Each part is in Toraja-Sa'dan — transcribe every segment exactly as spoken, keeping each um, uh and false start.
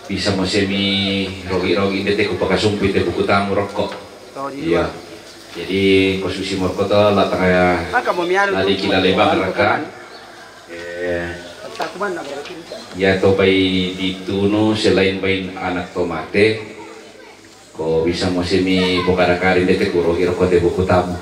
Bisa mo semi rogi-rogi de te ku pakasumpi te buku tamu rokko. Iya. Jadi ko susi morko to la tanga la di kila lebang raka. Eh, iya to bai ditunu selain bai anak to mate. Ko bisa mo semi pokada-kada de te ku rogi rokko te buku tamu.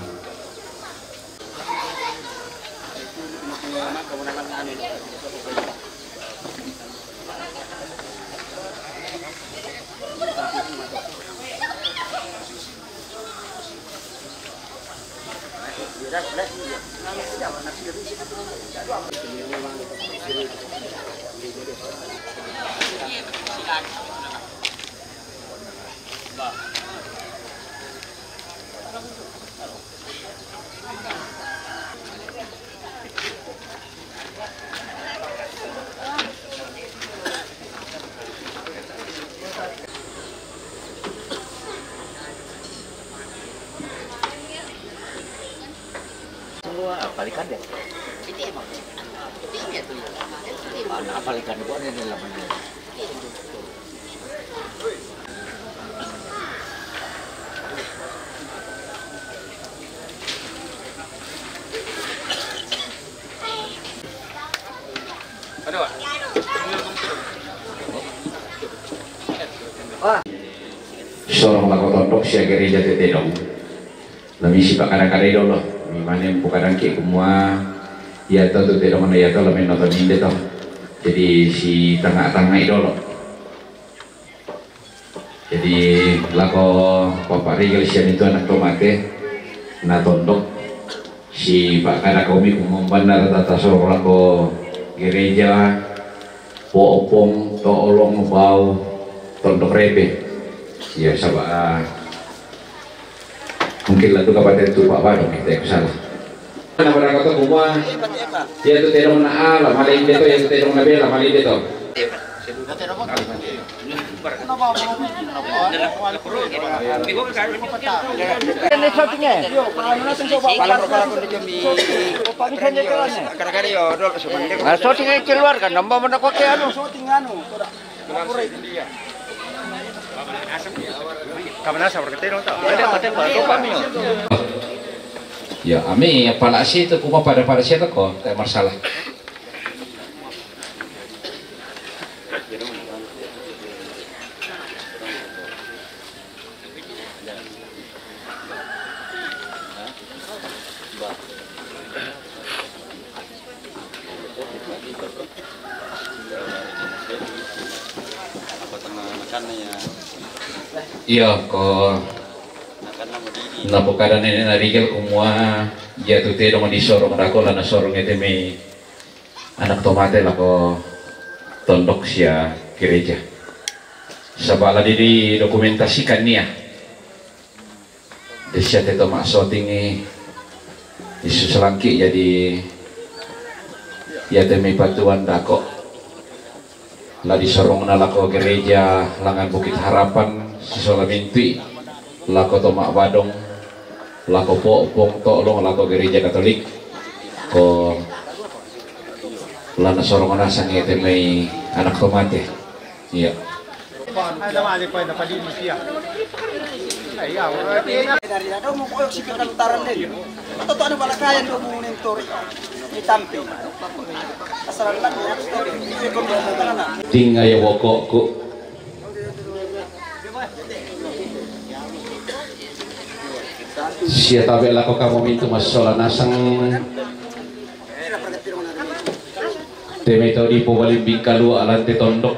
Semua balikan deh. Mana balikan buat ini lamanya. Sorong lako tondok sia gereja te tedong. Na misi pakada-kada dolo. Mi mane pokadangki kumua iya to tu tedong na iya to lamen nonton inde to. Jadi si tanga-tanga dolo. Jadi lako Papa Rigel sia nitu anak to mate na tondok. Si pakada komi kumombanna tata soro lako gereja, popong, tolong, bau, tondok repe. Iya saba. Mungkin la tu kapate tu Pak Badong kita yang salah. Mana barang kata kumua? Ya tu tedong na ala, male inde to, ya tu tedong na bela, male inde to. Ini syutingnya. Gara-gara yo dol. Nah, syutingnya keluarkan, nambah mana kau ke anu? Kamanasa berketelo tau. Ada paten baru kami. Ya, ami pala situ kuma pada pada situ ko, tak masalah. Iyo ko. Napokada nene na Rigel kumua, iya tu tedong di sorong dako la na sorong ete mai anak to mate lako tondok sia gereja. Saba la di, didokumentasikan nia. Desi ate to ma syuting i isu selangki jadi iya te mai patuan dako. La disorongna lako gereja langan Bukit Harapan, sisola mintui lako to ma Badong, lako popong tolong lako gereja Katolik. Ko la na sorongna sange te mai anak to mate. Iya. Dari ado mo koyok si Kalimantan deh. Atau tuh ada balakayan do mo nentori. Ditampi. Asal lan ya. Tinga ya wokokku. Sia tabe lako kamu mintu masola nasang. Te mai to di po balimbing kalua alante tondok.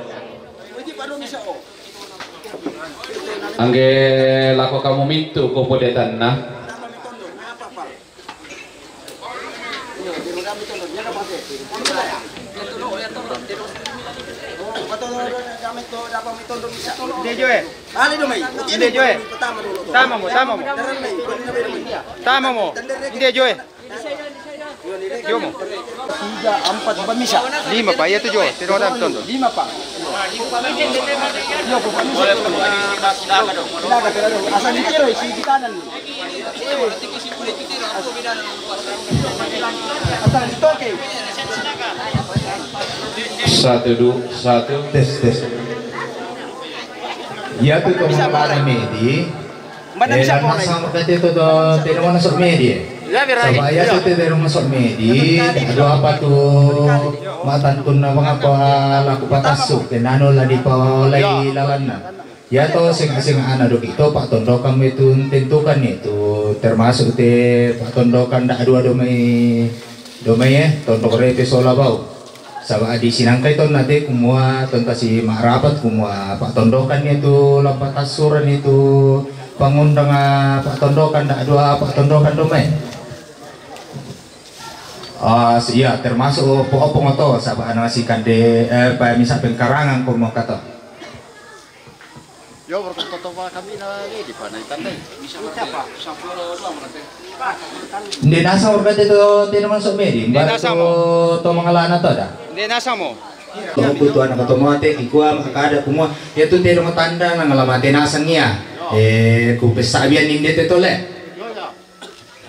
Angge lako kamu mintu ko podetanna. Inde Joe. Inde Joe. Tama mo, tama mo. Tama mo. Inde Joe. Jomo. Tiga, empat, empat misa. Lima pa, iya tu Joe. Tidak ada tondo. Lima pa. Asal ditiru isi kita dan asal ditoke. Satu, dua, satu. Tes, tes. Ya, tu, bisa, Pak. Medi. Mana, eh, bisa, dan Pak? Nasang berkati tu, tu, tidak mana sok medi. Ya, biar. Sama ya, tu, tidak mana sok medi. Ada apa tu? Matan tu nama apa laku patasuk. Kenano lagi pa lai lalanna. Ya to, sing-sing ana doki to, Pak Tondokan itu tentukan itu, termasuk te Pak Tondokan ndak dua domai, domai, eh, Tondok Repe sola bau. Saba di sinangkai tonna te kumua tonta si marapat kumua Pak Tondokan itu lampa tassuran itu pangundang, ah, Pak Tondokan ndak dua Pak Tondokan domai. Ah, si-, iya, termasuk opo-opo ngoto, saba ana si kande, eh, pa misa pengkarangan kumua kato. Yo, berkata kami na di panai tandai. Nde nasa urga te to, tino masuk medi. Nde nasa mo. To mangalana to da. Nde nasa mo. To butuh anak to mate, kikua, makada kumua. Ya tu tino tanda na ngalamate nasang iya. Eh, ku pesabian ninde te tole.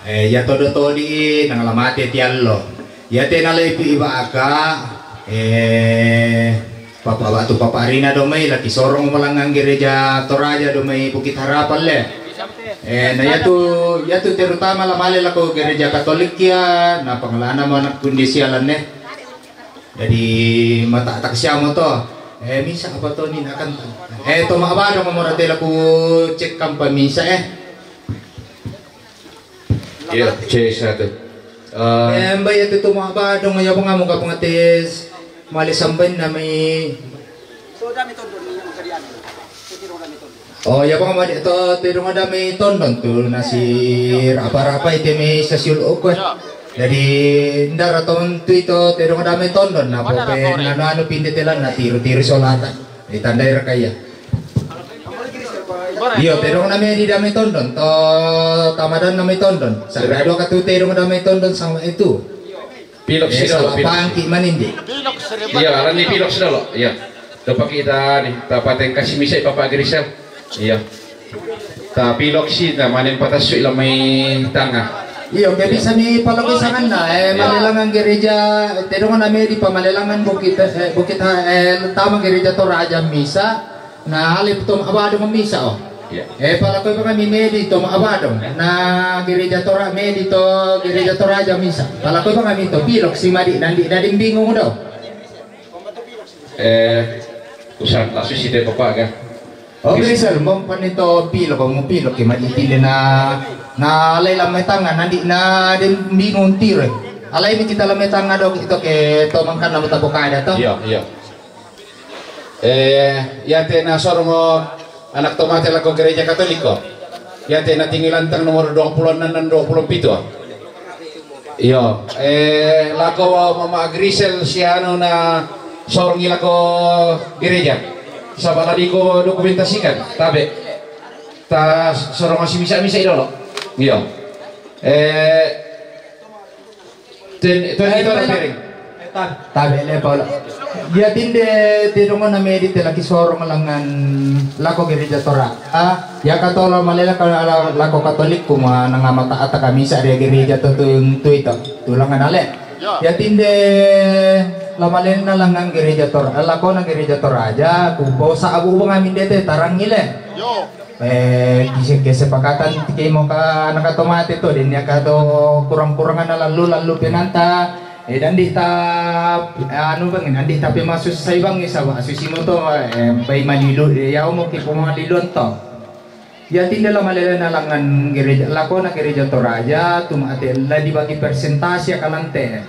Eh, iya todo todi nang lamate tiallo. Iya te nalepi ibaka, eh, papa batu papa Rina domai laki sorong malangang gereja Toraja domai Bukit Harapan le. Eh, na iya tu, iya tu terutama lamale lako gereja Katolik ya, na pangelana mo anak kondisi alanne. Jadi mata tak siamo to. Eh, misa apa to ni nakan? Eh, to ma abadong mo rate laku cek kampa misa, eh. Iya, C satu. Eh, mbai itu tu ma abadong ya pengamu ka pengatis. Mali sambain nami. Oh, ya, Bang, madi to, tedong ada mi tondon tu, nasir apa-apa itu mi sasiul ukur. Jadi, ndara ton tu itu, tedong ada mi tondon, na pope, nanu anu pinde telan, na tiru-tiru solata. Ditandai rakaya. Iyo, tedong ada mi di dami tondon, to tamadan nami tondon. Sampai dua katu tedong ada mi tondon sama itu. Pilok si dolo, pilok. Pangki manindi. Iya, arani pilok si dolo. Iya. Coba kita ni, tapateng kasih misai Papa Grisel. Iya. Ta pilok si, ta manen patasui lamai tanga. Iyo, ke bisa ni paloki sanganna, eh, malelangan gereja, tedong nami di pamalelangan Bukit, eh, Bukit, eh, tama gereja Toraja misa. Na ale tom abadong misa, oh. Iya. Eh, palakoi bang kami medi tom abadong. Na gereja Tora medi to gereja Toraja misa. Palakoi bang kami to pilok si madi nandi dading bingung do. Eh, usan tasu si te papa ga. Oh, Grisel, mau panito pilok, mau pilok ki madi tinde na, na alai lamai tanga nandi na den bingung tire. Alai ni kita lamai tanga dok ito ke to mangkan nama tapokada to. Iya, iya. Eh, iya te na sorongo anak tomate lako gereja Katoliko. Iya te na tinggi lantang nomor dua puluh enam dan dua puluh pitu. Iyo, eh, lako Mama Grisel si anu na sorongi lako gereja. Saba ladiko dokumentasikan, tabe. Ta sorongo si misa-misa idolo. Iyo. Eh, Ten, ten, eh, itu ada piring. Tabe le Paula. Dia tinde tedong na medi te laki sorong langan lako gereja Tora. Ah, ya katolo malela ka lako Katolik kuma nanga mata ata kamisa dia gereja to tu, tu itu. Tulangan ale. Ya. Ya tinde la malena langan gereja Tora. Lako na gereja Toraja ku bosa abu bang amin dete tarang ile. Yo. Eh, kese-, kesepakatan tike mo ka nakato mate to, den ya kato kurang-kurangan na lalu-lalu penanta, eh, dan di ta, eh, anu bang, dan di tapi masus sai bang, isa bang, susi mo to, eh, bai malilu, eh, ya mo ki pemaliluan to. Ya tinde la malele na langan gereja, lako na gereja Toraja, tu mate la dibagi persentase ya kalante.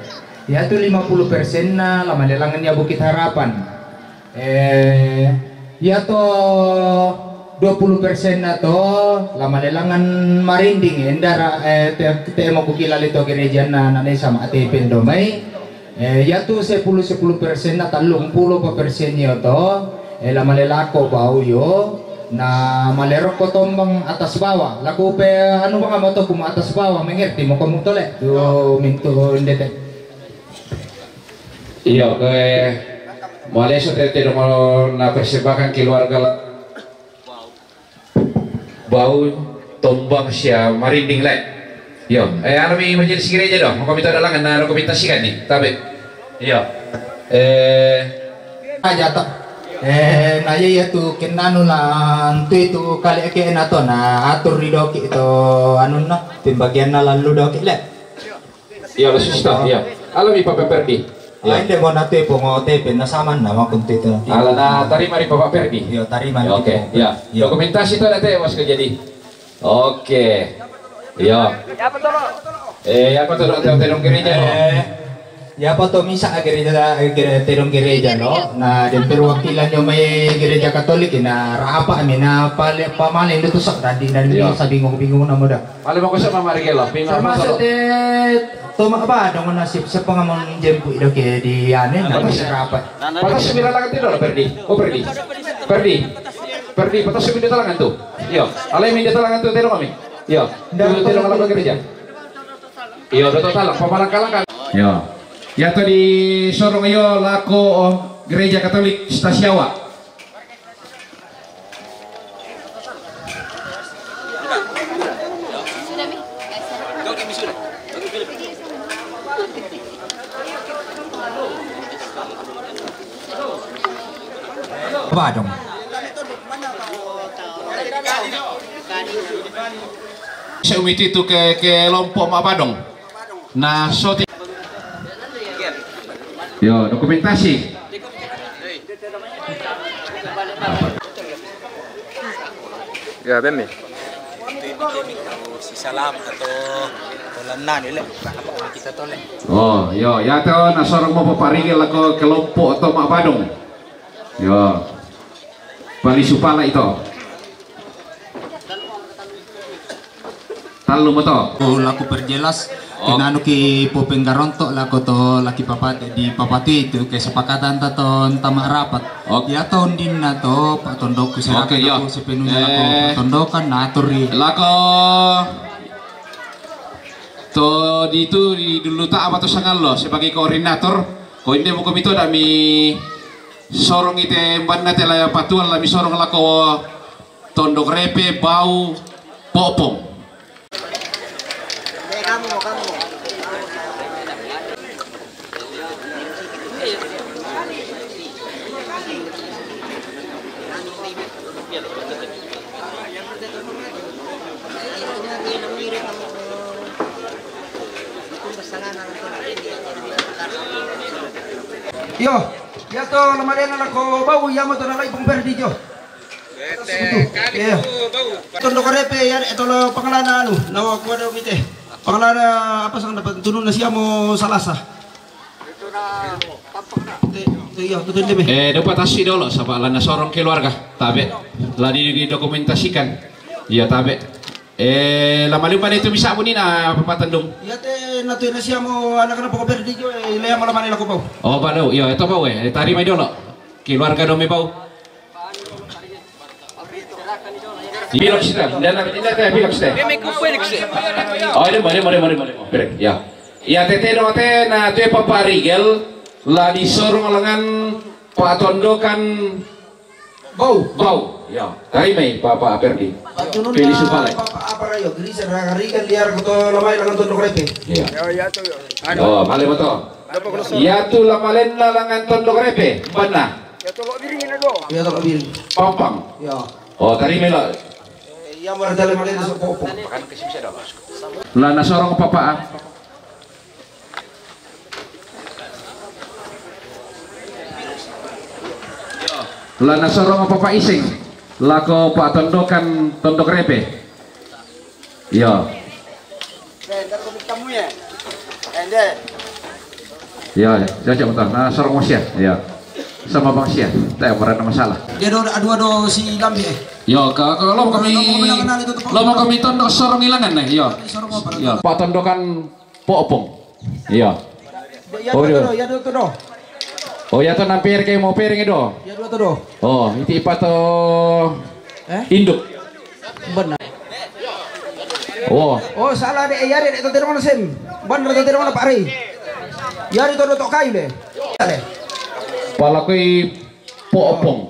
Ya tu lima puluh persen na la malele langan ya Bukit Harapan. Eh, ya to dua puluh persen na to, la malelangan marinding, endara, eh, te, te mo kukilale to gereja na, na ne sama ate pendo mai. Eh, ya tu sepuluh, sepuluh persen na tallung puluh pa persen yo to, eh, la malelako bau yo, na maleroko tombang atas bawah, laku pe anu bang mo to kuma atas bawah, mengerti mo komu tole, tu mintu ndete. Iyo, ke Malesu tete do mo na persembahkan keluarga la-, bau tombang sia marinding le. Yo, eh, anu mi majelis gereja do, mako mito dalangan na dokumentasikan ni, tabe. Yo. Eh, aja to. Eh, na iya, iya tu kenanu la antu itu kali ke na to na atur di doki to anu na pembagian na lalu doki le. Iya, la sista, iya. Halo mi Papa Perdi. Iya. Ai, inde mo na tu pongo tepe na saman na makun tu itu. Ala na tarima ri Papa Perdi. Iya, tarima ri. Oke, iya. Iya. Dokumentasi to na te mas ke jadi. Oke. Iya. Eh, iya pa to, tedong gereja lo? Eh, iya pa to misa gereja, gere-, tedong gereja lo. Na, den perwakilan yo mai gereja Katolik na rapa mi na pale pamale ndo to sok dadi dan. Iya. Sa bingung-bingung na mo da. Pale mo ko sa mamari ke lo. Termasuk te to ma ba dong nasib sepengamon jempu ido ke di ane na pas rapa. Patas sembilan tangan tidak lo, Perdi. Oh, Perdi. Perdi. Perdi, patas sembilan tangan tu. Iya. Alai mi tangan tu tedong kami. Iya. Nda, tedong ala gereja. Iyo, do to talang, pamalangka-langka. Iyo. Iya to disorong iyo lako, oh, gereja Katolik Stasiawa. Badong. Seumiti tu ke, kelompok Mak Badong. Nah, so ti-, yo, dokumentasi. Ya, Benny. Si salam atau, atau lana ni le, apa kita to le. Oh, yo, ya to, na sorong mo paparigi lako kelompok atau Mak Badong. Yo. Pali supala ito. Tallu mo to. Oh, laku perjelas. Oh. Kenanu ki popenggaronto lako to laki papate di papate itu kesepakatan ta to ntama rapat. Oke. Ya to undinna to, Pak Tondokku, oke, serahkan iya, aku sepenuhnya lako, eh, Pak Tondokan, na atur i. Lako to di itu di dulu ta apa to sangallo sebagai koordinator. Ko inde mo komito dami sorong ite banna te laya patuan lami sorong lako Tondok Repe, Bau, Popong. Iyo, iya to, lamalenna lako Bau, iya mo to nalai pung Perdi jo. Iya. Tondok Repe, iya, eh, tolo pangalana anu, nawa kuada mite. Pangalana apa sang dapat tunun na siamo Salasa. Te, te, iya, tu tende me. Eh, dapat tasi dolo, sapa lana sorong keluarga, tabe. La di, didokumentasikan. Iya, tabe. Eh, lama lupa itu bisa bunyi na Papa Tandung. Iya, te, na tu na siamo anak-anak poko Perdi jo, eh, lea malam lako Bau. Oh, Bau, iya, itu Bau, eh, tarima dolo. Keluarga dome Bau. Bilok sita, dan nanti nanti bilok sita. Oh, ini boleh, boleh, boleh, boleh. Oke, ya. Ya, tete do te, na tu Papa Rigel, la disorong lengan Pak Tondokan Bau. Bau, ya. Tari mai Papa Perdi. Pili supale. Papa apa rayo, geri serang Rigel liar koto lamai lengan Tondok Repe. Iya. Oh, male moto. Ya tu lamalenna lengan Tondok Repe, banna. Iya, tolo biring. Pampang. Iya. Oh, tari mela. Iya, marjale male na sopo. Lana sorong Papa. Lana sorong Papa Ising. Lako Pak Tondokan Tondok Repe. Iya. Iya, cocok betul. Nah, sorong mo sia. Iya. Sama bang sia. Tak pernah masalah. Dia do, adu, adu si Lambi, eh. Yo, ka, ka, lo kami, lo kami tondok sorong ilangan nih, yo. Sorong apa? Yo. Pak Tondokan Popong. Iya. Iya, oh, iya. Iya, do, do. Oh, iya, to nampir ke mau piring do. Iya, do, do. Oh, iti ipato. Eh? Induk. Benar. Oh. Oh, salah de, iya de, to terima sem. Benar to terima Pak Ri. Iya, di to do to kai de. Ale. Palakoi po'opong.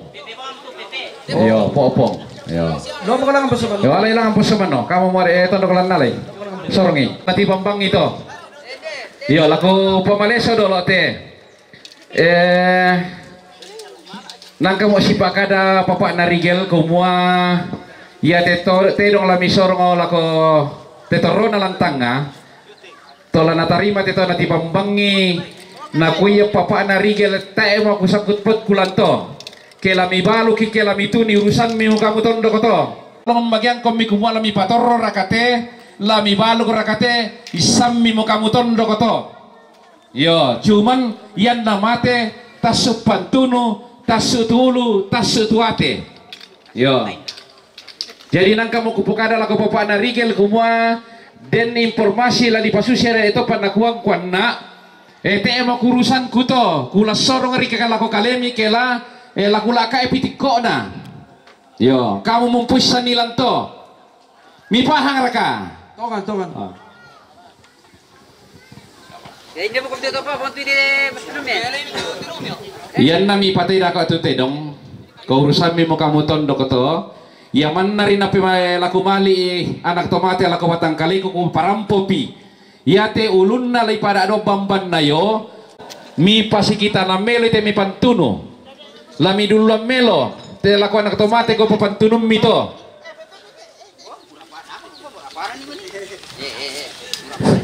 Iyo, po'opong. Iyo. Lo mo ko lang ang pasaman. Iyo, alai lang ang pasaman, no. Kamu mo ari, eh, tondok lan alai. Sorongi. Nati bambang ito. Iyo, lako pamaleso dolo te. Eh, nangka mo sipakada Papa Narigel kumua ia te to, tedong lami sorongo lako te torona lantanga. Tola natarima te to natibambangi, nakuia Papa Narigel tae mo aku sakut pot kulanto. Ke lami balu ki ke lami tuni urusanmi mo kamu tondo koto. Lo magiangkomi kumua lami patorro rakate, lami balu rakate, isammi mo kamu tondo koto. Iyo, cuman ianna mate tassu pantunu, tassu tulu, tassu tuate. Iyo. Jadi nangka mo kupokada lako Papa Narigel kumua den informasi la dipasusi ada etopa nakuang kuanna. Ete mo kurusan kuto, kulassorong rika lako kalemi kela, eh, laku laka e pitikkona. Iyo, kamu mumpuissanni lanto. Mipahang raka? Tongan, tongan. Ah. Ianna mipatei dako tu tedong, ko urusanmi mo kamu tondo koto. Ia manna ri nape mae laku mali anak to mate lako batang kaleku ku parampopi. Iate ulunna lai pada do bambanna yo. Mipasikita namelo te mipantunu. Lami duluan melo te lako anak to mate ko papantunummi to.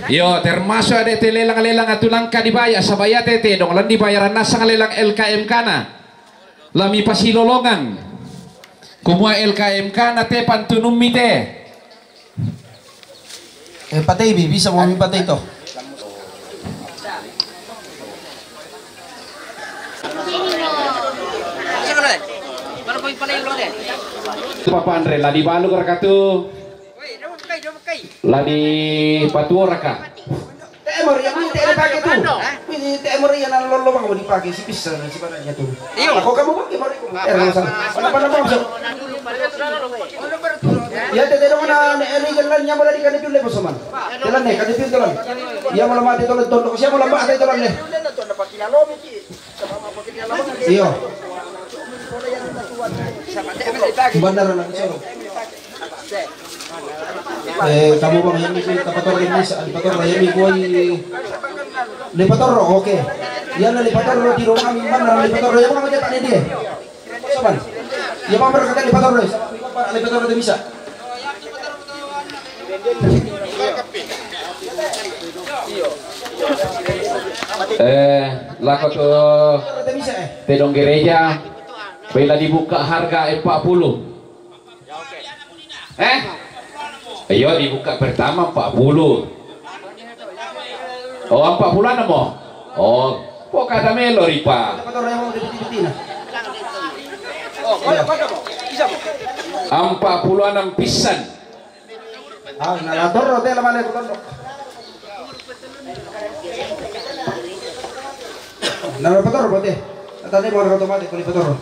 Iyo, termasuk ade te lelang-lelang atu langka dibayar, saba iate tedong lan dibayaran nasang lelang L K M kana. Lami pasilolongan. Kumua L K M kana te pantunummi te. Eh, patei bi, bisa mo mi patei to. Papa Andre, la dibalu raka tu. La dipatuo raka. Temor yang ini tidak dipakai tu. Ini temor yang nan lolo bang mau dipakai si bisa si badannya tu. Aku kamu pakai baru itu. Eh, rasa. Apa nama maksud? Ya, tete dong na ne eri jalan yang boleh dikali dulu, Bos Oman. Jalan deh, kali dulu jalan. Ya, malam mati tolong tolong. Siapa malam mati tolong deh. Iyo. Bandar na soro. Eh, kamu bang yang itu tapator ini sa, tapator ini koi. Lepator, oke. Ya, lepator di rumah mi bandar lepator ya bang kita tadi dia. Sopan. Ya bang berkata lepator, lepator itu bisa. Eh, lako to tedong gereja, bila dibuka harga empat puluh. Eh? Iyo, dibuka pertama empat puluh. Oh, empat puluh enam mo? Oh, kok kata melo ripa. Empat puluh enam pisan. Ah, na la torro te la male ko tondo. Na la torro bote. Tata de mo ko tomate ko li torro.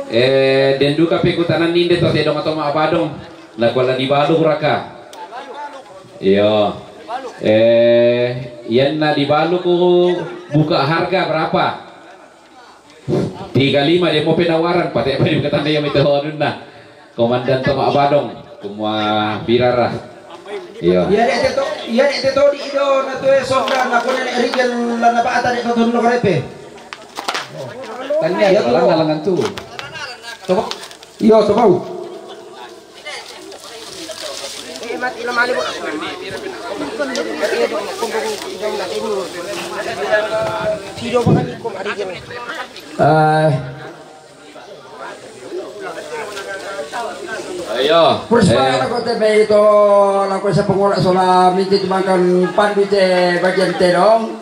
Eh, den duka pe kutanan ninde to tedong atau ma abadong. La kuala dibalu raka. Iyo. Eh, ianna dibalu ku buka harga berapa? Tiga lima dia mau penawaran, pate apa di kata dia itu honunna. Komandan Tomak Badong, kumua birara. Iya. Iya dek teto, iya dek teto di ido na tue sonda na kone ne rigel la na bata dek teto no karepe. Tania ya langan langan tu. Coba. Iyo, coba. Eh. Ayo. Terus eh. Lako te me ito lako sa pengola sola miti tumangkan pandu te bagian tedong.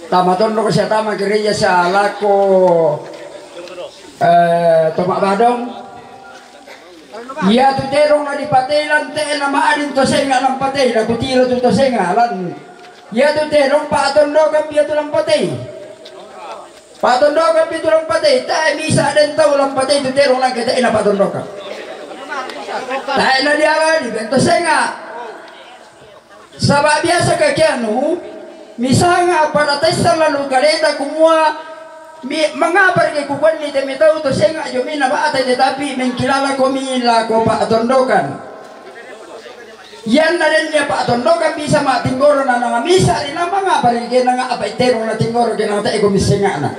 Tama tondo ko sia tama gereja sia lako eh, Tomak Badong. Iya tu tedong na dipatei lan te na maadin to senga lan patei na kutiro tu to senga lan Iyatu terong pa'tondokan pi iyatu lampatey. Pa'tondokan pi tu lampatey, tae' misa' den tau lampatey tu terong nangka tae'na pa'tondokan. Tae'na dialani bento senga'. Saba' biasa ka kianu, misanga' pada taissang lalu kaleta kumua, mi-, mangapa reke kukuanni te metau to senga' jomi na ba'tai, tetapi mengkilala komi lako pa'tondokan. Iyanna dennia pa'tondokan bisa ma'tinggoro na nanga misa' ri na mangapa reke nanga apa itero na tinggoro ke nanga te'ko missenga'na.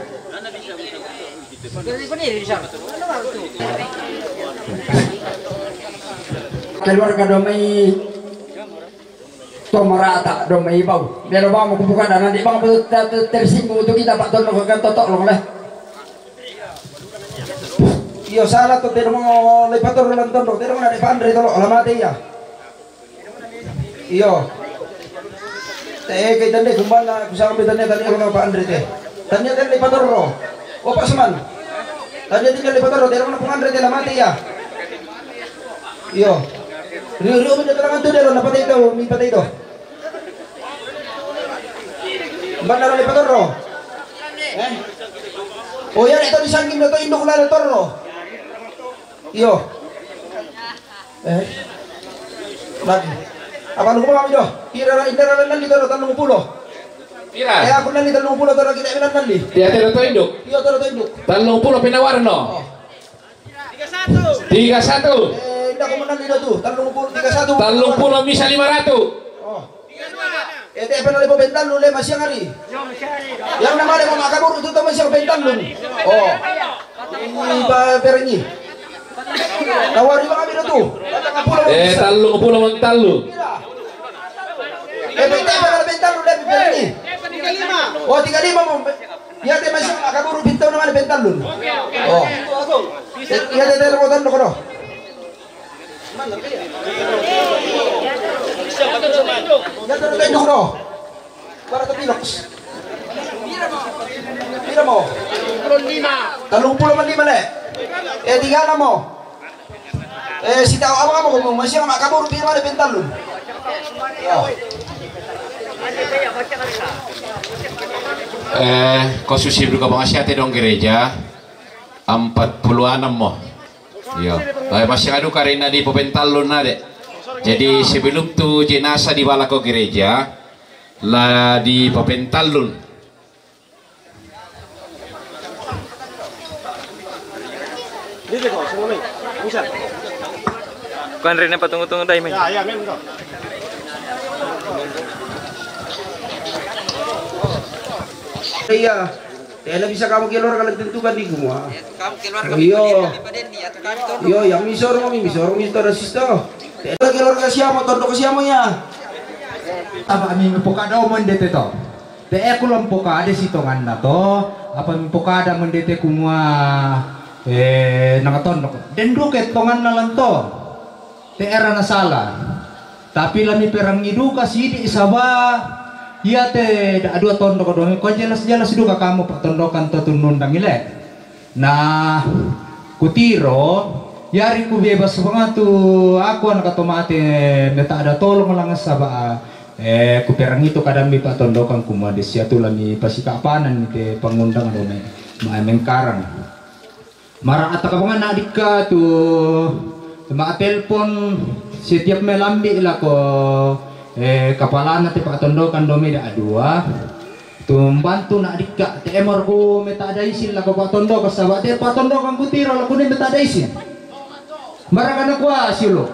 Keluarga domai to marata' domai bau. Melo bang mo kupukada nanti bang mo te-, te-, tersinggung tu kita pa'tondokan to tolong leh. Iyo, sala to, tedong mo le patorro lan tondok, tedong na de' panre tolo, la mate iya. Iyo. Te' ke tande kumbanna, kusang be tande tande ko panre te. Tande tande patorro. Opa seman. Tande tande patorro, tedong na panre te, la mate iya. Iyo. Rio-rio mi de' tangan tu de' lo, na pate itu, mi pate itu. Banda lo le patorro. Eh? Oh iya, itu disangking do to induk lale torro. Iyo. Eh. Lagi. Apa lu ngomong itu? Kira indara nalli toro tallung pulo. Pira? Eh, aku nalli tallung pulo toro, kita bilang nalli. Iya, toro to induk. Iyo, toro to induk. Tallung pulo pinawarno. Oh. Tiga satu. Eh, indah ko menang di tu. Tallung pulo, tiga satu. Tallung pulo misa lima ratus. Oh. Eh, te' pernah lepo pentallu le masiang hari. Yang nama lepo makabur itu to masiang pentallu. Oh. Ini pa perengi. Tawari bang ambil tu. Tallung pulo. Eh, tallung pulo mentallu. Eh, te' pernah pentallu le perengi. Oh, tiga lima mo. Iya te masiang makabur pintu nama le pentallun. Oh. Iya te tero kono. Iya te tero kono. Para te piloks. Pira mo? Tallung pulo lima le. Eh, tiga enam mo. Eh, sitau abang apa kamu? Masiang makabur pira le pentallun. Oh. Eh, ko susi duka bangasiate dong gereja, empat puluh enam mo. Iyo. Eh, masih adu karena di popentallun na de'. Jadi sebelum tu jenazah dibawa ko gereja, la di popentallun. Kuan rene patungu-tungu dai mai. Iya. Tena bisa kamu keluarga lan tentukan di kumua. Iyo. Iyo, yang misoro mi, misoro mi tora sisto. Tena keluarga siamo, tondok siamo ya. Tama mi pokada omo ndete to. Te'e ku lampokada si tonganna to, apa mipokada mendete kumua, eh, nangatondok. Den duka tonganna lan to. Te'e ra nasala. Tapi la miperangi duka sidi saba, iate da dua tondok dong. Ko jelas-jelas duka kamu pa'tondokan to tunnundangi le. Na kutiro, yari kubebas bangatu aku anak to mate, meta'da tolong langa saba, eh, kuperangi tu kadammi pa'tondokan kumua de sia tu la mipasikapanan te pangundang do me, ma mengkarang. Mara'ata kabangana dikka tu ma telpon setiap melambi lako, eh, kapalana te pa'tondokan do me da dua. Tu mbantu na dikka, te'e marku meta'da isin lako pa'tondokan, saba' te pa'tondokan kutiro lako ne meta'da isin. Mbaraka na kuasi ulo.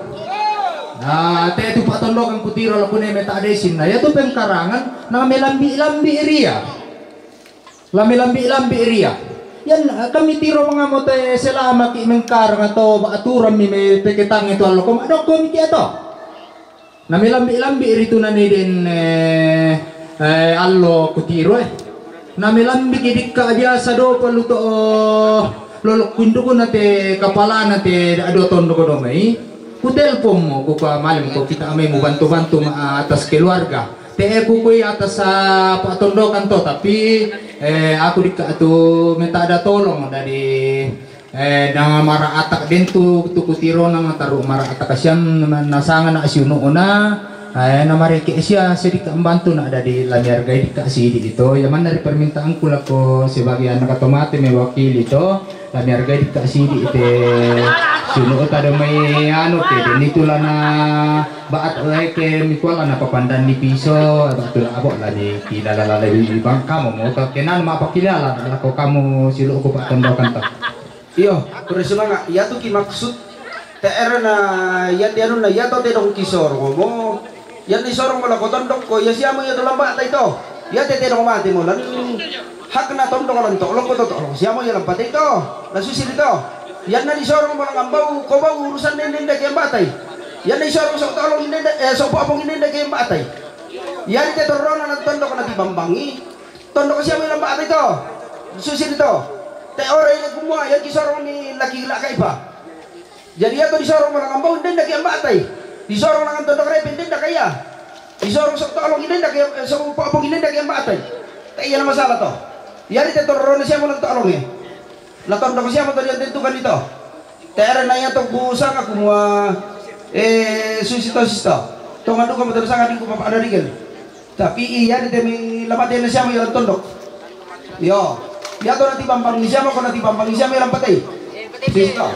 Na, te tu pa'tondokan kutiro lako ne meta'da isin. Na, iya tu pengkarangan, na melambi-lambi ria. La melambi-lambi ria. Yan, kami tiro mangamo te selama ki mengkarang atau aturan mi me peketang itu allo ko madokko mi ki ato. Na melambi-lambi ritu nani den, eh, eh, allo kutiro, eh. Na melambi ki dikka biasa do perlu to, oh, lolok kunduku na te kapalana te da dua tondok do mai. Kutelpon mo, kukua malem ko kita mai mu bantu-bantu ma atas keluarga. Te kukui atas, ah, pa'tondokan to, tapi, eh, aku dikka tu meta'da tolong dari Eh, na mara'atak den tu, tu kutiro na mataru' mara'atak kasian na, nasanga na siunu'una, Eh, namareke sia sedika mbantu na dadi lamiargai dika sidi ito. Ya manna ri permintaanku lako sebagai anak tomate mewakili to. Lamiargai dika sidi te sunu tado mai anu ke deni tulana baat ke mikua lana papandan ni piso ba tula abo lani kila lala lewi bangkamo mo to kenan ma pakilala lako kamu silu ko patondokan to. Iyo, kure sumanga, iya tu ki maksud T R na iya dianu na iya to tedong kisorong mo. Iya ni sorong mo lako tondok ko, iya siamo iya to lamba tai to. Iya te tedong mate mo lan hakna tondok lan to loko to to. Siamo iya lamba tai to. La susi to. Iya na ni sorong mo lan ambau ko bau urusan nende nda ke mbatai. Iya ni sorong sok tolong nende eh sok popong nende ke mbatai. Iya di te torona lan tondok na tibambangi. Tondok siamo iya lamba tai to. Susi to. Te ore ile kumua iya ki sorong ni laki laka ipa. Jadi iya to disorong mo langan bau ndenda ki ambatai. Disorong langan tondok repe ndenda ka iya. Disorong sok tolong ndenda ki eh, sok popong ndenda ki ambatai. Ta iya na masalah to. Iya di te torona siamo lan tolong e. La tondok siamo to dian tentukan ito. Te are na iya to ku sanga kumua eh susi to sista. Tonga duka mo to sanga dingku papa ada rigel. Tapi iya di temi lamate na siamo iya lan tondok. Iyo. Iya to nanti bambang ni siamo ko nanti bambang ni siamo iya lan patai. Sista.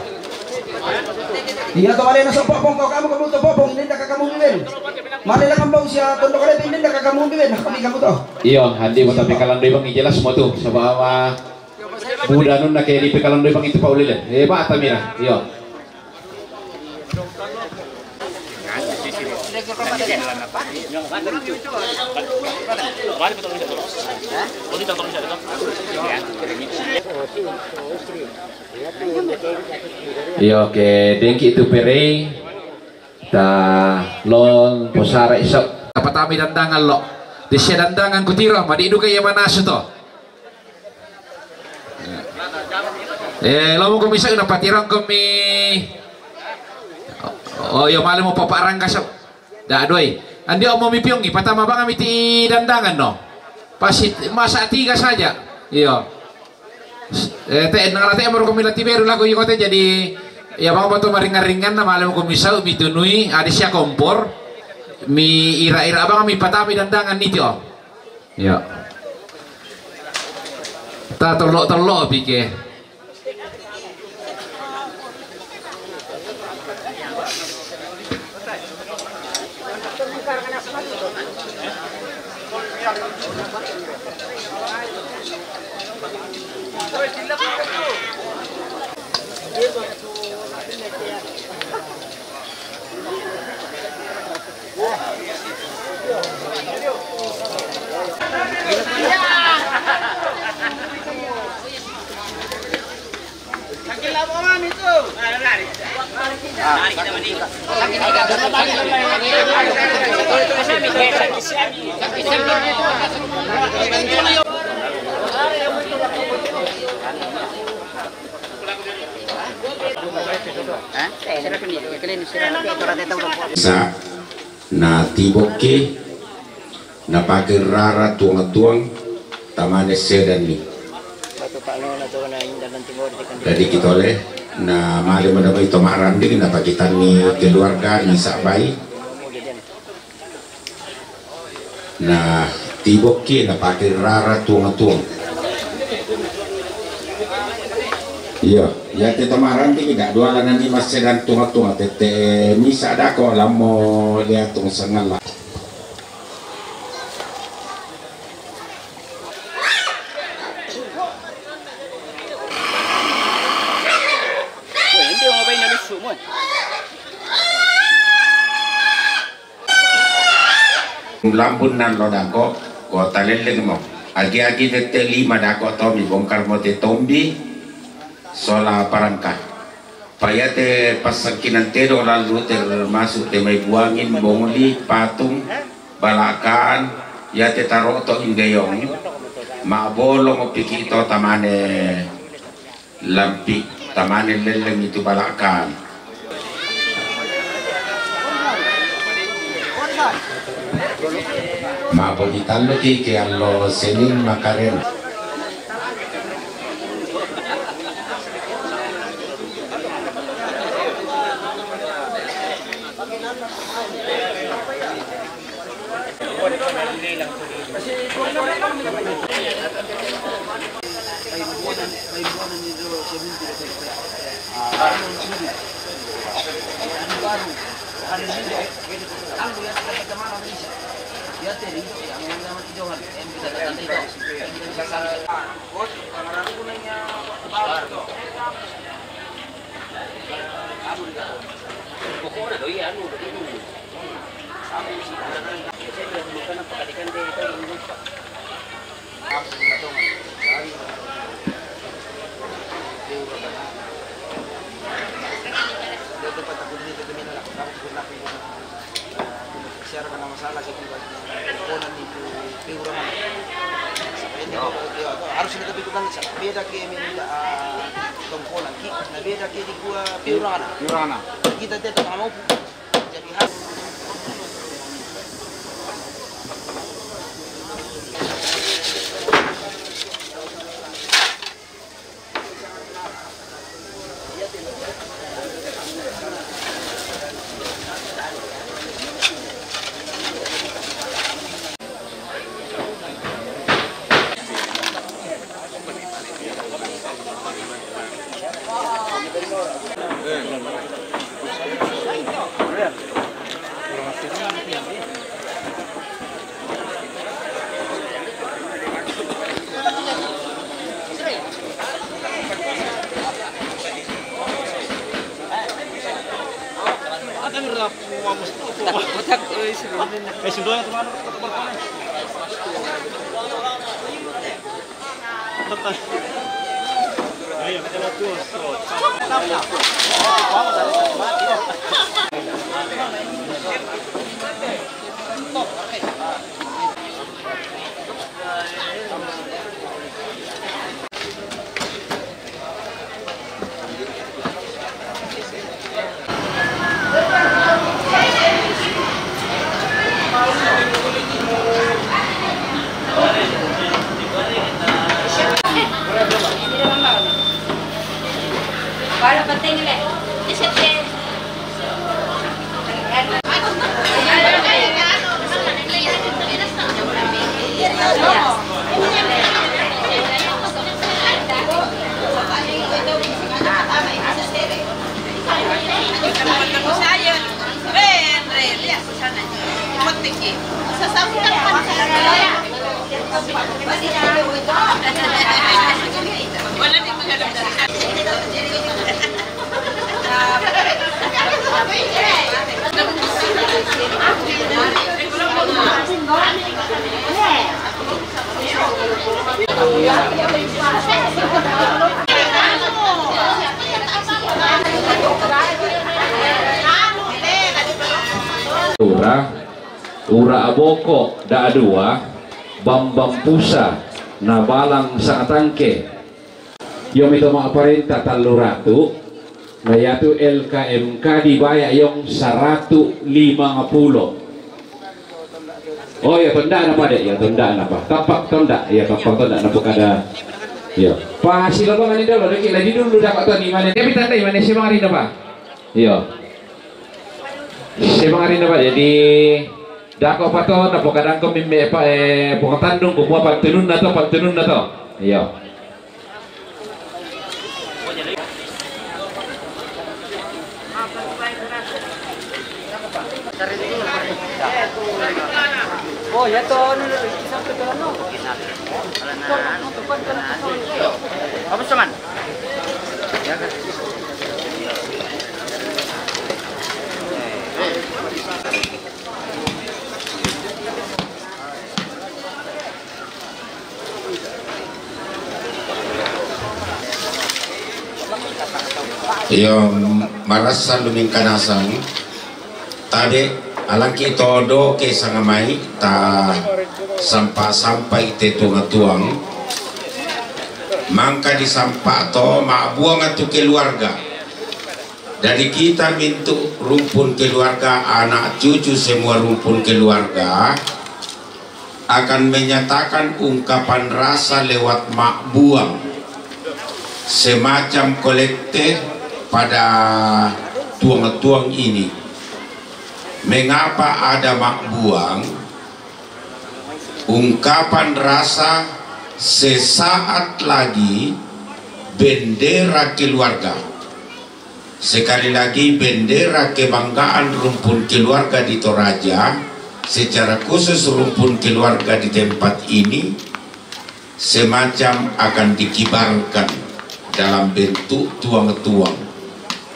Iya to male na sok popong ko kamu kamu to popong ini nda ka kamu biben. Male la kambau sia tondok ale ini nda ka kamu biben. Kami kamu to. Iyo, handi mo tapi kalandoi bang jelas mo tu. Sebab apa buda nun na ke di pekalandoi bang itu paulile. Eh, ba tamira. Iyo. Iyo, oke, dengki itu perei ta lon posara isok. Apa tami dandangan lo? Di sia dandangan kutiro, madi duka iya manasu to. Eh, lo mo komisa na patirang komi. Oh, iyo male mo paparang kasau. Da doi. Andi omo mi piongi patama banga miti dandangan no. Pasti masa tiga saja. Iyo. Eh, te nang rate mo komi lati beru lagu iyo te jadi ya bang bato maringan-ringan na male mo komisau mitunui adi sia kompor mi ira-ira banga mi patami dandangan niti o. Iyo. Ta tolo-tolo pike. Sa na tibokke na pake rara tuang-tuang tamane sedanni. Jadi kitole na male madamai to maranding na pakitanni keluarga ni sabai. Na tibokki na pake rara tuang-tuang. Iya, iya te tamaranding da dua lanani massedan tuang-tuang tette misa dako lammo liatung sangalla. Lambun nan lo dako, ko talelleng mo. Agi-agi tette lima dako to mi bongkar mo te tombi, sola parangka. Payate passangkinan tedo lalu termasuk te mai buangin, bongli, patung, balakan, yate taroto indeyong, mabolong piki to tamane. Lampi tamane lelleng itu balakan. Mapoji talluki ke allo Senin makarena. Siya ra ka na masala sa iba. Kunan ni ku piura man. Sa kanya, yo, harus na tabi ko lang sa beda ke minda, ah, tongkonan ki, na beda ke di kuwa piura na. Piura na. Kita te tama mau. Jadi harus. Ura, ura aboko da dua, bambang pusa, na balang sangatangke. Yo mito ma parenta tallu ratu, na yatu L K M K di baya yong saratu lima pulo. Oh ya, tonda na pa de, ya tonda na pa. Tapak tonda, ya tapak tonda na pa kada. Ya. Pa sila bang ani dolo, deki lagi dulu dapat tadi mana. Tapi tanda mana si mari na pa. Ya. Sebang hari na pa, jadi dako pa to, na pokadang ko mimbe pa, eh, pokatandung ko mua pantunun na to, pantunun na to. Iyo. Oh, ya to, ano, isa pa to, ano? Kamusta man? Iyo, marasa lumingkanasan. Tabe, alangki todo ke sangamai, ta sampa-sampai te tuang-tuang. Mangka disampa to, mabuang tu keluarga. Dari kita mintu rumpun keluarga, anak cucu semua rumpun keluarga akan menyatakan ungkapan rasa lewat makbuang semacam kolekte pada tuang-tuang ini. Mengapa ada makbuang? Ungkapan rasa sesaat lagi, bendera keluarga. Sekali lagi, bendera kebanggaan rumpun keluarga di Toraja, secara khusus rumpun keluarga di tempat ini, semacam akan dikibarkan dalam bentuk tuang-tuang.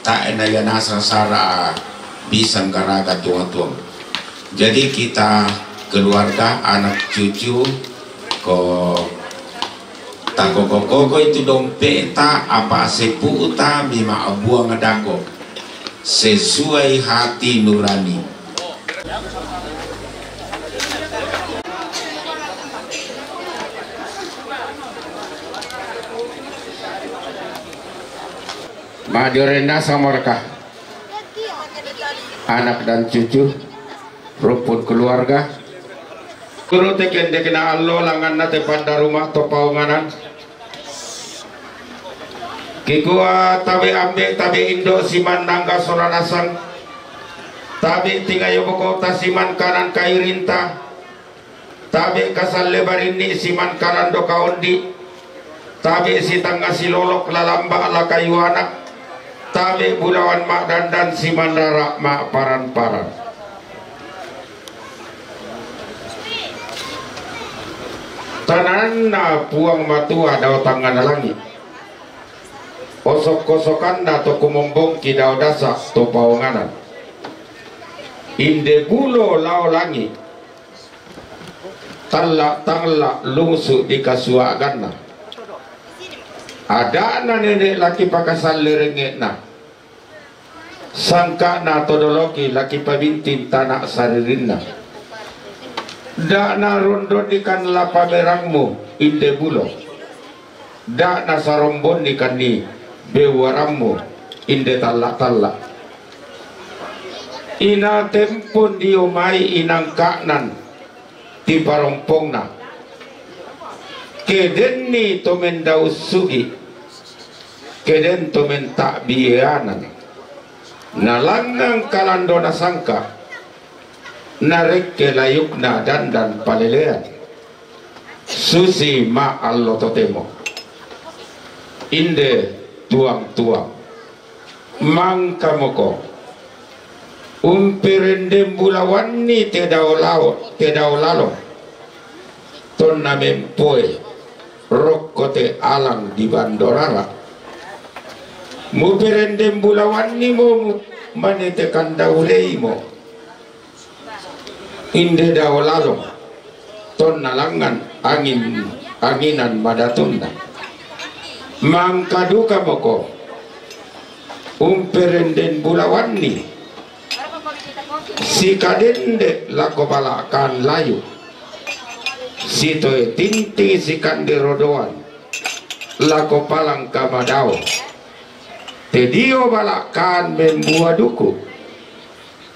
Tak ena ya nasa sara bisa nggaraga tuang-tuang. Jadi kita keluarga, anak cucu, ko tako koko itu dompeta apa seputa mima buang dako sesuai hati nurani. Majorenda sama mereka, anak dan cucu, rumpun keluarga. Turu teken dekena allo langanna te panda rumah to paunganan. Kikua tabe ambe tabe indo siman nangga sola nasang. Tabe tingayo bokota siman kanan kairinta. Tabe kasalle barinni siman kanan doka ondi. Tabe sitanga silolok lalamba la kayu anak. Tabe bulawan ma'dandan siman rara ma'paran-paran. Tananna Puang Matua dao tangngana langi. Osok-osokanna to kumombongki dao dasa to paonganan. Inde bulo lao langi. Talla-talla lungsu di kasuaganna. Ada'na nene laki pakasalle renge'na. Sangka'na todoloki laki pabinting tana saririnna. Da'na rondonikan la pamerangmu inde bulo. Da'na sarombonnikanni bewwarammu inde talla-talla. Ina tempon dio mai inangka'nan tiparompongna. Kedenni to mendau sugi, keden to menta'bianan. Nalangngang kalando nasangka, narekke layukna dandan palelean. Susi ma allo totemo. Inde tuang-tuang. Mangkamoko. Umperendem bulawanni te dao lao, te dao lalo. Tonna mempoe rokko te alang di bandorara. Muperendem bulawanni mo mu-, mane te kandauleimo. Inde dao lalo. Tonna langngan angin, anginan madatunna. Mangkaduka moko. Umperenden bulawanni. Sikadende lako bala'kan layu. Sitoe tinting sikande rodoan. Lako palangka madao. Tedio bala'kan membua duku.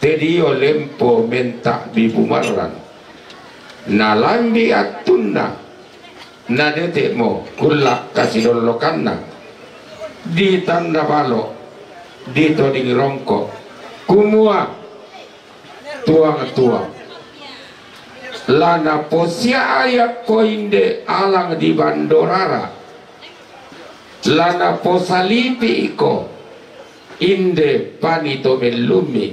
Tedio lempo menta'bi bumarran. Nalambi attunna. Nadete'mo kulla kasilollokanna. Di tanra balo, di toding rongko. Kumua, tuang-tuang. Lana posia ayakko inde alang di bandorara. Lana posalipi'ko inde panito mellummi.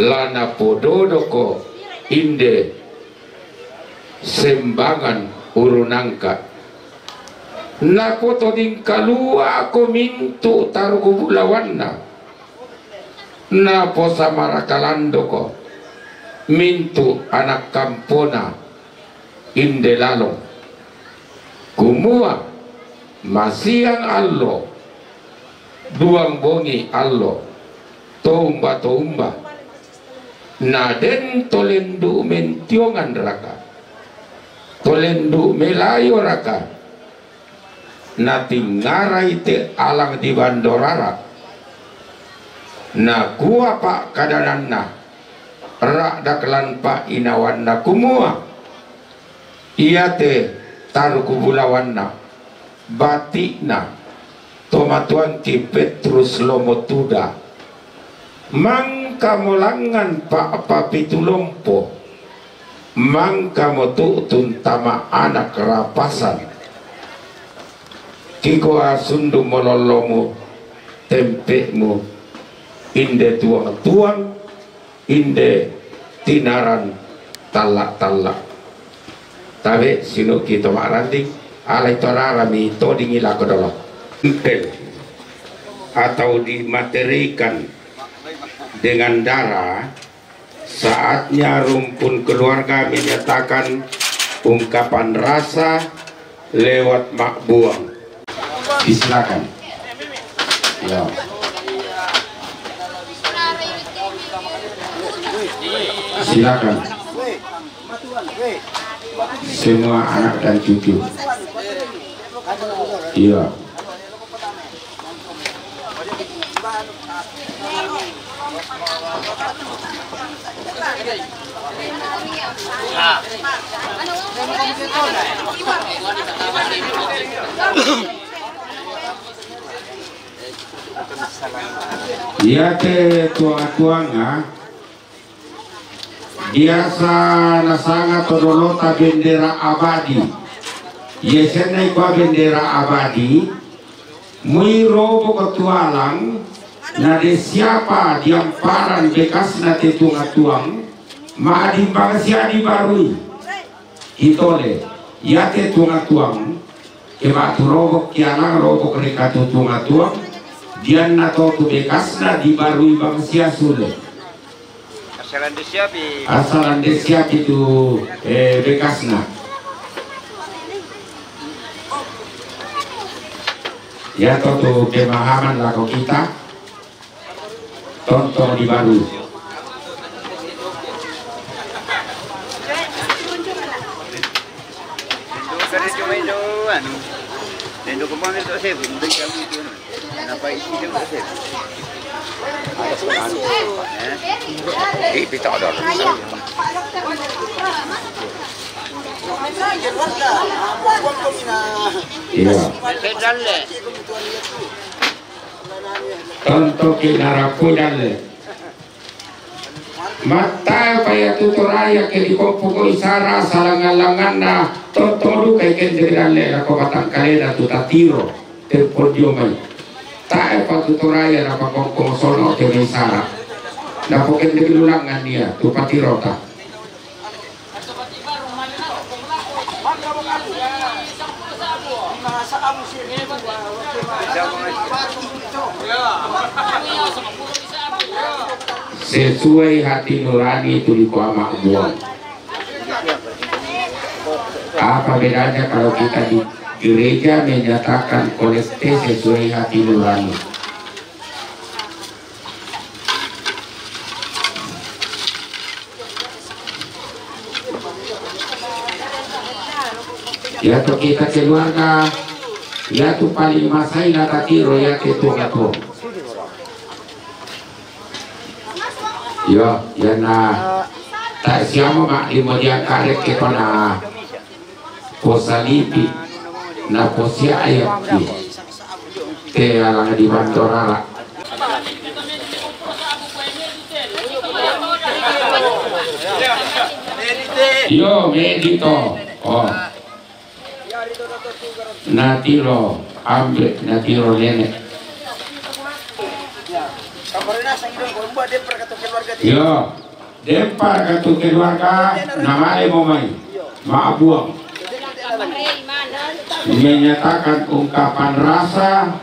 Lana pododoko inde sembangan urunangka. Napotoding kaluako mintu taruku bulawanna. Naposamarakalandoko mintu anak kampona inde lalong. Kumua, masiang allo, duang bongi allo, toumba-toumba. Naden tolendu mentiongan raka. Tolendu melayo raka. Natingarai te alang di bandorara. Nakua pa'kadananna, ra'daklan pa'inawanna kumua, iate taruku bulawanna, bati'na, tomatuangki Petrus Lomotuda, mangkamolangngan pa'papitu lompo, Mangka motu'tun tama anak rapasan. Kikoa sundu molollomu, tempe'mu, inde tuang-tuang, inde tinaran talla'-talla'. Tabe' sinuki to ma'randing, alai to rarami todingi lako dolo. Tempel atau dimaterikan dengan darah, saatnya rumpun keluarga menyatakan ungkapan rasa lewat ma'buang. Disilakan. Ya. Silakan. Semua anak dan cucu. Iya. Iate tuang-tuanga biasa nasanga to dolota bendera abadi. Iasennai kua bendera abadi, mui robok tualang, na de siapa diamparan bekasna te tuang-tuang, madimbang sia dibarui. Itole, iate tuang-tuang, ke batu robok kialang robok rekatu tuang-tuang, dianna to tu bekasna dibarui bangsia sule. Asal ande siapi. Asal ande siapi tu, eh, bekasna. Ya to tu pemahaman lako kita. Tontong dibarui. Indo kare cuma Indo anu. Indo kemana itu sih? Indo kamu itu. Kenapa isi itu sih? Ada semua. Eh? Ih, pita ada. Iya. Tontoki narapu dalle. Mattae pa ia tu Toraya ke dikompokoi sara salangan-langanna, tontong duka ikende dalle lako batang kalena tu tatiro tempo dio mai. Tae pa tu Toraya napakongkong sono ke mai sara. Napokende lulangan ia tu patirota. Sesuai hati nurani tu liko ama buang. Apa bedanya kalau kita di gereja menyatakan kolekte sesuai hati nurani? Iatu kita keluarga, iatu paling masai na tatiro iatu tuong-tuong. Iyo, iana ta siamo ma limo diangkare ke kona. Posalipi, na posiayak ki. Te alang di Bandorara. Iyo, medito. Oh. Natiro ambe, natiro nene. Iyo. Dempa katu keluarga namale mo mai, maabuang. Menyatakan ungkapan rasa,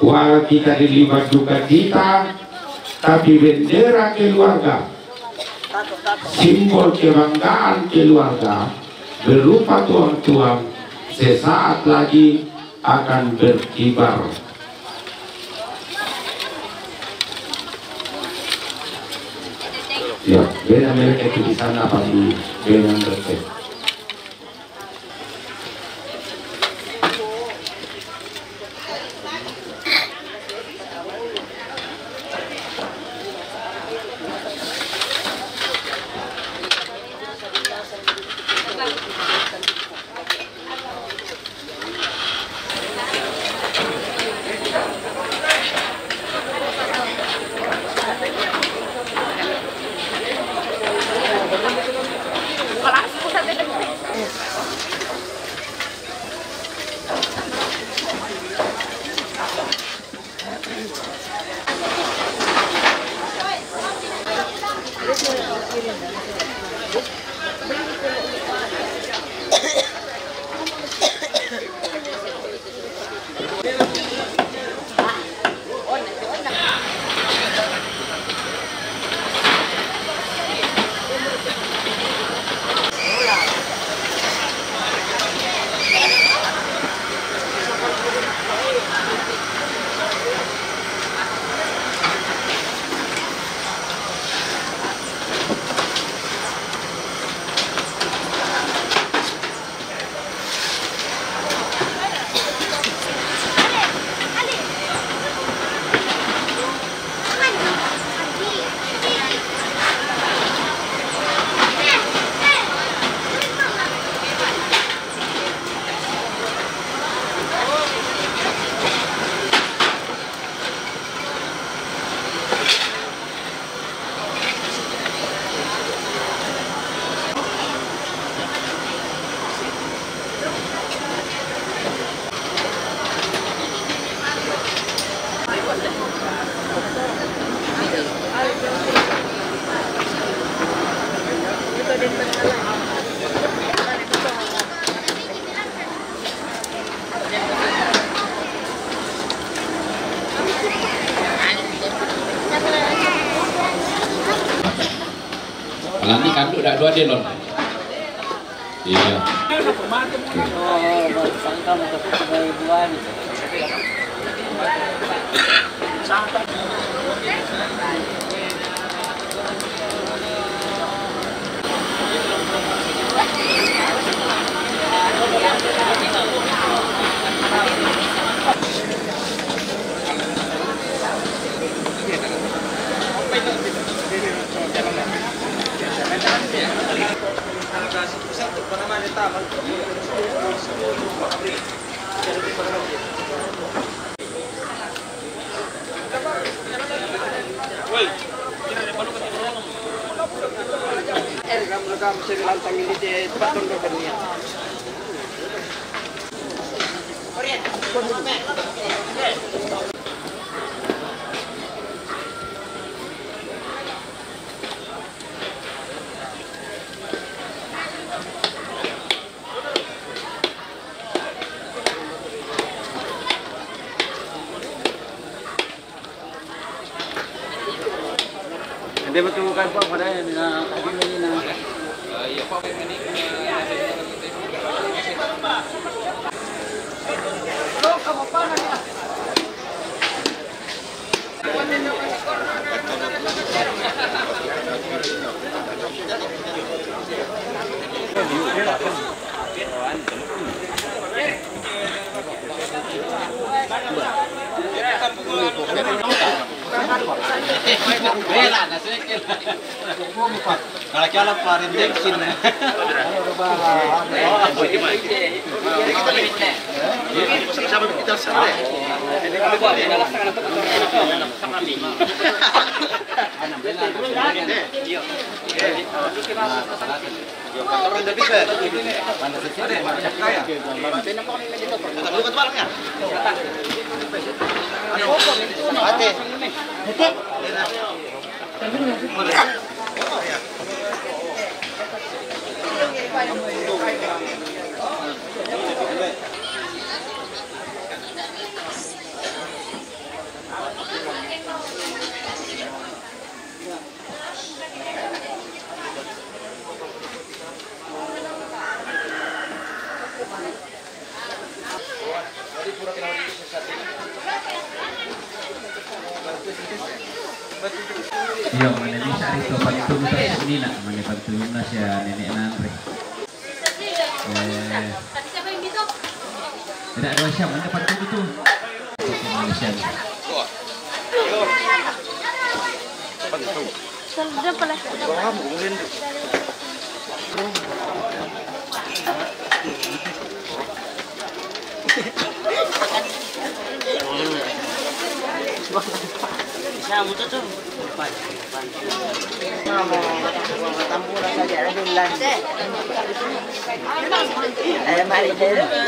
walau kita di lima duka cita, tapi bendera keluarga, simbol kebanggaan keluarga, berupa tuang-tuang, sesaat lagi akan berkibar. Ya, beda mereka itu di sana apa di beda mereka. Anu dah dua delon. Iya. Hindi mo tutukan pa, pala yan, na, na. Kalau jalan parin bensin. Sama kita sana. Iya, mana bisa itu pantun tas ini nak, mana pantun nas ya nenek nang re. Eh, tidak ada siapa mana pantun itu. Malaysia.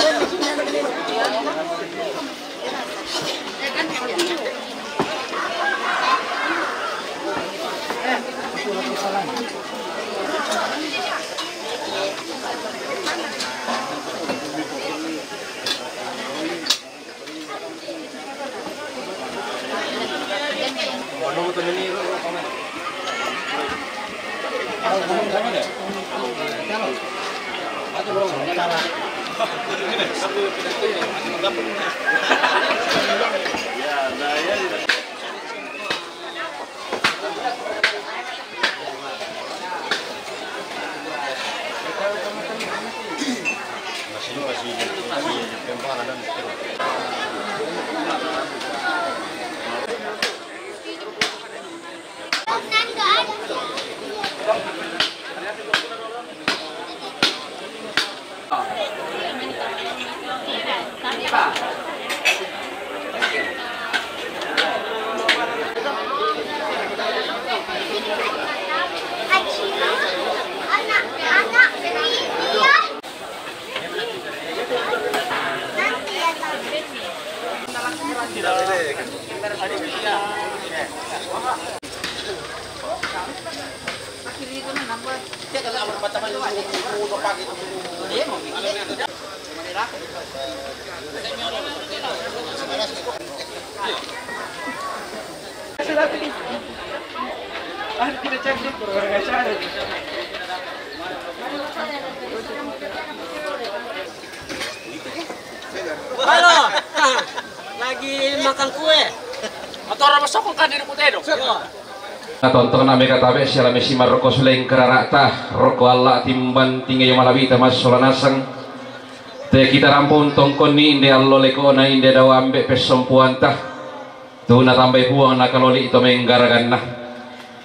Halo. Lagi makan kue. Atau orang masuk kan di kute dong. Natontong name katabe siala mesi maroko suleng kararata roko alla timban tinge yo malabita massola nasang. Te kita rampung tongkonni inde allo lekona inde dawa ambe pessompuanta. Tu natambai puang nakaloli to menggaraganna.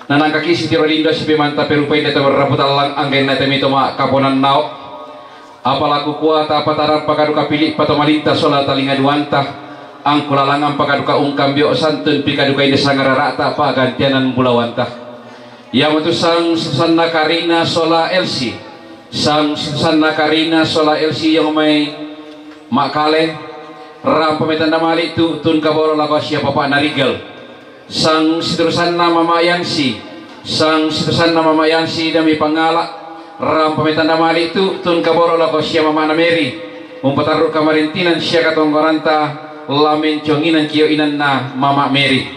Nanangkaki sitiro lindo sipimanta perupai inde to berrapu tallang anggenna temi to ma kaponan nao. Apalaku kuata pataran pakaduka pili patomalinta sola talinga duanta. Angkulalangan pakaduka ungkambio santun pikaduka inde sangararata pagantianan bulawanta. Iamotu sang susanna Karina sola Elsi. Sang susanna Karina sola Elsi yang mai makale. Rampa metanda mali tu tun kaboro lako siapa pak narigal. Sang siturusanna mama Yansi. Sang siturusanna mama Yansi dami pangala. Rampa metanda mali tu tun kaboro lako sia mama na Meri. Umpatarru kamarintinan sia katongkoranta. Lamen conginan kio inanna mama Meri.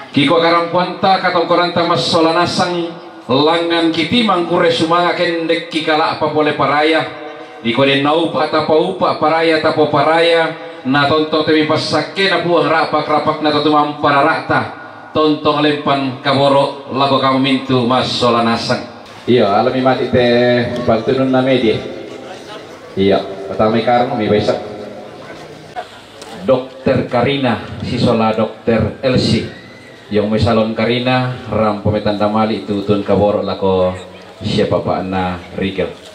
Kiko karampuanta katongkoranta massola nasang. Langngan kitimang kure sumanga kendek kikala papole paraya. Diko den naupa tapaupa paraya tapo paraya. Na tontong temi passakke na puang rapak rapak na totumang pararata. Tontong lempan kaboro lako kamu mintu massola nasang. Iya alami mati te pantunun na media. Iya pertama karung mi besok. Dokter Karina sisola Dokter Elsi. Yong mai salon Karina rampo mai tanda mali tutun kaboro lako siapa pak na Rigel.